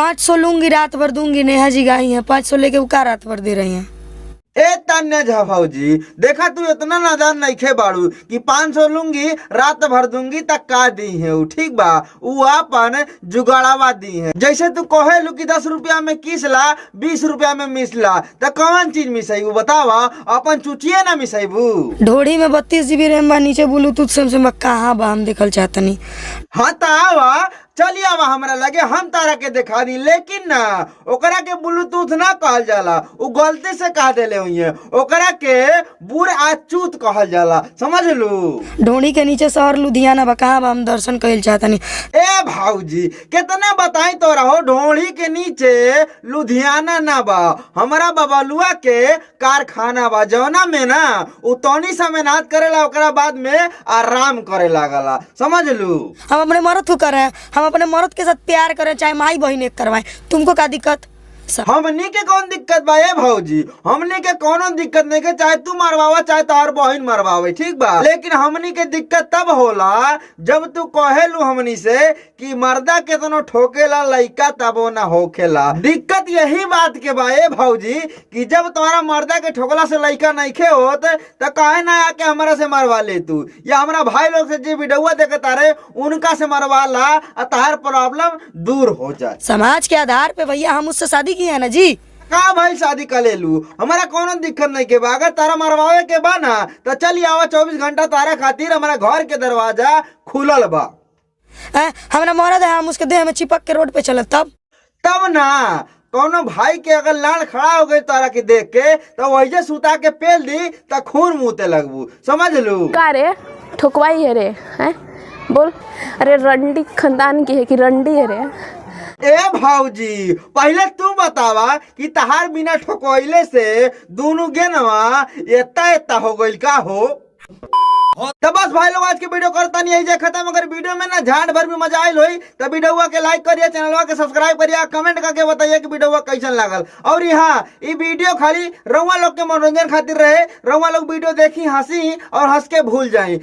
500 लूंगी रात भर दूंगी, नेहा जी गाई हैं। 500 लेके वो का रात भर दे रही हैं? ए तान्या झा भाऊजी, देखा तू इतना नादान नइखे बाड़ू कि 500 लूंगी रात भर दूंगी तक का दी है उ, ठीक बा? उ आपन जुगाड़ावा दी है। जैसे तू कहेलू कि 10 रुपया में किसला, 20 रुपया में मिसला, त कौन चीज मिसैबू बतावा? अपन चुचिए ना मिसैबू? ढोड़ी में 32 जीबी रैम बा, नीचे ब्लूटूथ सेम बा। कहाँ बा, हम देखल चाहतनी। हाँ त आवा, चली आवा हमरा लगे, हम तारा के दिखा दी। लेकिन ना, ओकरा के ब्लूटूथ ना कहल जाला, उ गलती से कह देले हुई है। ओकरा के बुर आ चूत कहल जाला, समझ लू? ढोड़ी के नीचे शहर लुधियाना बा, कहाँ बा, हम दर्शन कइल चाहतनी। ए भाऊजी, कितना बताई तोरा हो, ढोड़ी के नीचे लुधियाना ना बा, हमारा बबलुआ के कारखाना बा, जौना में ना उ तनी सा मेहनत करेला, ओकरा बाद में आराम करे लागला, समझ लू? हम अपने मर्द को कर रहे हैं, हम अपने मर्द के साथ प्यार करें, चाहे माई बहन एक करवाएं, तुमको क्या दिक्कत? हमनी के कौन दिक्कत बा ए भौजी? हमनी के कोनो दिक्कत नहीं के, चाहे तू मरवावा, चाहे तार बहिन मरवावे, ठीक बा? लेकिन हमनी के दिक्कत तब होला जब तू कहेलू हमनी से कि मर्दा केतनो ठोकेला लइका तबो ना होखेला। दिक्कत यही बात के बा ए भौजी कि जब तुम्हारा मर्दा के ठोकला से लइका नइखे होत, त काहे ना आके हमरा से मरवा ले तू, या हमरा भाई लोग से, जे वीडियो देखे तारे उनका से मरवा ला आ तार प्रॉब्लम दूर हो जाए। समाज के आधार पे भैया, हम उससे शादी किए हैं ना जी। का भाई, शादी कर ले लू, हमारा कोनो दिक्कत नहीं के बा। अगर तारा मरवावे के बा ना, तो चल आवा, 24 घंटा तारा खातिर हमारा घर के दरवाजा खुलल बा। हैं? हमारा मर्द है, हम उसके देह में चिपक के रोड पे चले तब? तब ना, कोनो भाई के अगर लाल खड़ा हो गई तारा के देख के, तो वही सुता के पेल दी त खून मुँहते लगबू, समझ लू? का रे, ठोकवाई है रे? हैं, बोल। अरे, रंडी खानदान की है कि रंडी है रे? ए भाऊजी, पहले तू बतावा कि तहार बिना ठोकवैले से दोनों गेनवा एत्ता एत्ता हो गइल का हो? तो बस भाई लोग, आज के वीडियो करता नहीं यही खत्म। अगर वीडियो में ना झाड़ भर भी मजा आयल होई, तो वीडियो के लाइक करिए, चैनलवा के सब्सक्राइब करिए, कमेंट करके बताइए कि वीडियो कैसन लागल। और यहाँ ई वीडियो खाली रउआ लोग के मनोरंजन खातिर रहे। रउआ लोग वीडियो देखी, हंसी और हंस के भूल जाई।